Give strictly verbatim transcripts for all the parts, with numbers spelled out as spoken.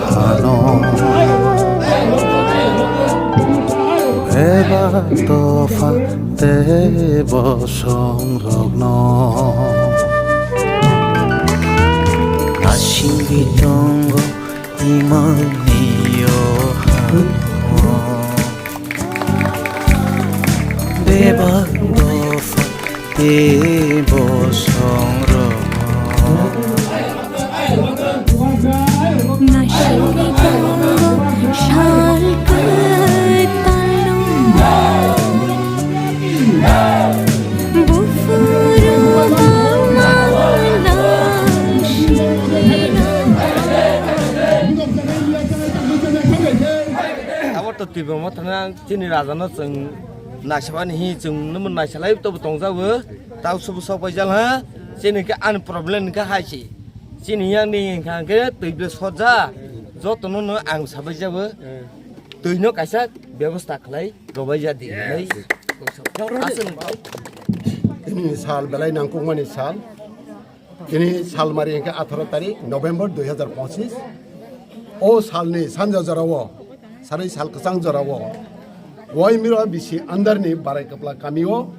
Ano bebak dopha tei bosongrokno nasingwi tongo imangni o hano. Bebak dopha tei bosongrokno. Nasingwi tongo sal kwtalno. Buphuru mangna sino. Abo to twibo mothano chini rajano chwng naisabani hi chwng nungmung naisalai tobo tongjago. Tau subu sok bai jal ha. Chini khe ani problem khe hai si. Chini yang ni hingkha khe twi ble soja. Joto no no ang sabai jabo. Twi no kaisa bebosta khlai robai ja di. Yes. Aswk. Tini sal belai nangkukmani sal. Tini sal mari hingkhe atharo tarik November dui hazar pochisni. O salni sanja jorao, sarwi sal kwchang jorao, Waimiro B C under ni Barai Kwpla kamio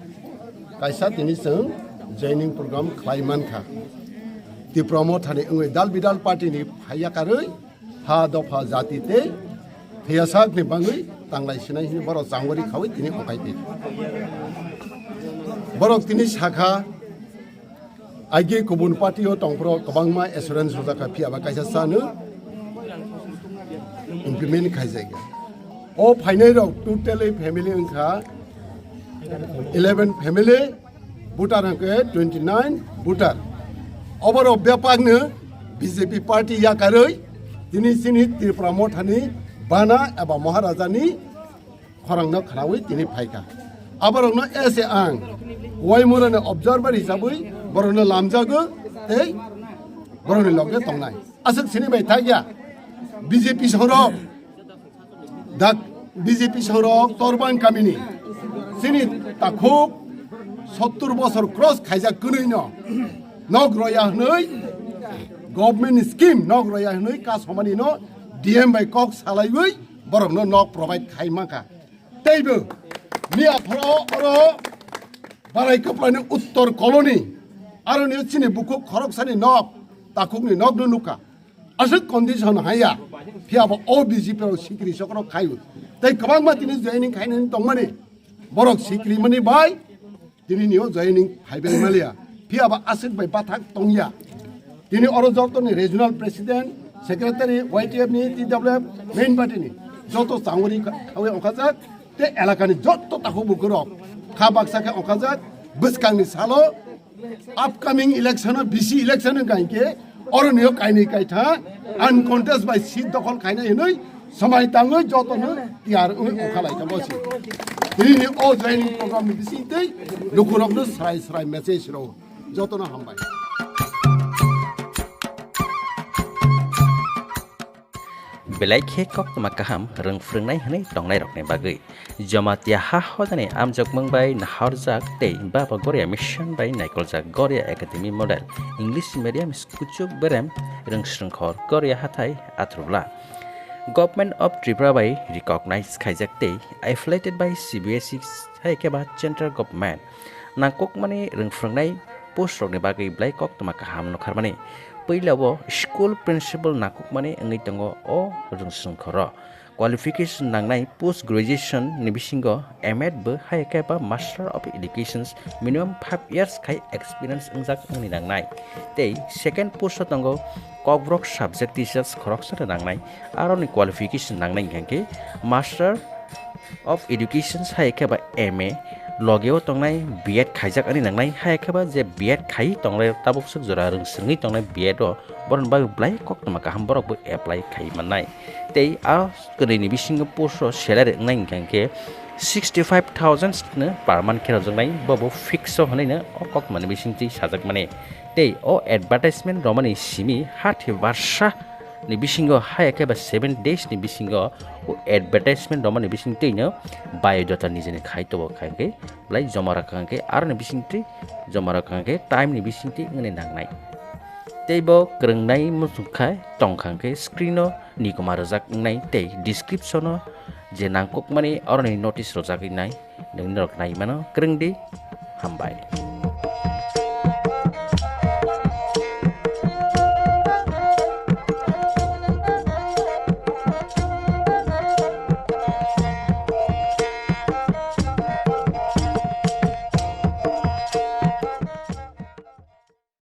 kaisa tini chwng joining program khlai mankha. Tipra Mothani wngwi dal bidal party ni phaiya karwi ha dopha jati tei thwiyasak ni bangwi tanglai sinai hwnwi borok changori khawi tini okai twi. Borok tini sakha, aige kubun party o tongphuru kwbangma assurance rwjakha, phiya ba kaisa chano implement khaijak ya. O phainai rok totally family wngkha eleven family, voter hwnkhe twenty nine voter. Oborok bebakno B J P party yakarwi tini chini Tripura Mothani bana eba Maharajani khorangno khnaui tini phaikha. Aborokno ese ang Waimurani observer hisabwi borokno lamjago tei borokni loge tongnai. Aswk sini bai thakya B J P sorok, dak B J P sorok Torbang kamini chini takhuk sottur bosor cross khaijak kwnwino nok roya hwnwi government scheme nok roya hwnwi kasomani no D M bai kok salaiwi borokno nok provide khai mankha. Teibo miya phoro oro Barai Kwplani Uttor Colony, aroni chini bukhuk khoroksani nok, takhukni nokno nukha. Aswk condition haya, phiya bo o B J P rok sikiri sokrok khaio. Tei kwbangma tini joining khainani tongmani, borok sikiri mani bai, tini nio joining phaibai maliya. Phiya ba aswk bai bathak tongya. Tini oro joto ni regional president, secretary, Y T F ni, T W F, main party ni joto changori kha-, khawi ongkhajak, tei elaka ni joto takhuk bukhuk rok kha baksa khe ongkhajak, bwskang ni salo upcoming election o, B C election o gain khe, oro nio kainwi kaitha uncontest bai seat dokhol khainai hinwi, Swmai tangwi jotono tiyar wngwi ongkha lai kha bosi. Tini ni o joining program ni bisingtwi lukurokno srai srai message rw. Jotono hambai. Belai khe koktwma kaham rwng phrwngnai hwnwi tongnairokni bagwi Jamatia ha hodani amjokmung bai nahorjak tei Baba Goria Mission bai naikoljak Goria Academy Model English Medium School, Kuchuk Berem, Rwngsrwngkhor, Goria Hathai, Athrubla. Government of Tripura bai recognize khaijak tei affiliated by C B S E hai khe ba Central Government. Nangkukmani rwngphrwngnai post rokni bagwi belai koktwma kaham nukharmani. Puila o school principal nangkukmani wngwi tongo o rwngsrwngkhoro. Qualification nangnai post graduation ni bisingo M Ed bo hai khe ba Master of Educations minimum five years khai experience wngjak wngni nangnai. Tei second post o tongo Kokborok subject teachers khoroksa no nangnai, aroni qualification nangnai hwnkhe Master of Education hai khe ba M A, loge o tongnai B Ed khaijak ani nangnai, hai khe ba je B Ed khai tongnai tabuk swk jora rwngswngwi tongnai B Ed o, boroni bagwi belai koktwma kaham borok bo apply khai mannai. Tei a kwrwini bisingo post o salary wngnai hwnkha hwnkhe sixty five thousand no per month khe rwjaknai, bo bo fix o hwnwi no o koktwmani bisingtwi sajakmani. Tei o advertisement romani simi hathi barsa ni bisingo haya khe ba seven days ni bisingo o advertisement romani bisingtwi no biodata nijeni khai tobo khai khe belai joma rwkha hwnkhe aroni bisingtwi joma rwkha hwnkhe time ni bisingtwi wngni nangnai. Tei bo kwrwngnai muchung khai tongkha hwnkhe screen-o nikoma rwjak wngnai tei description-o je nangkukmani oroni notice rwjak wngnai, nwng norok nai mano. Kwrwngdi, hambai.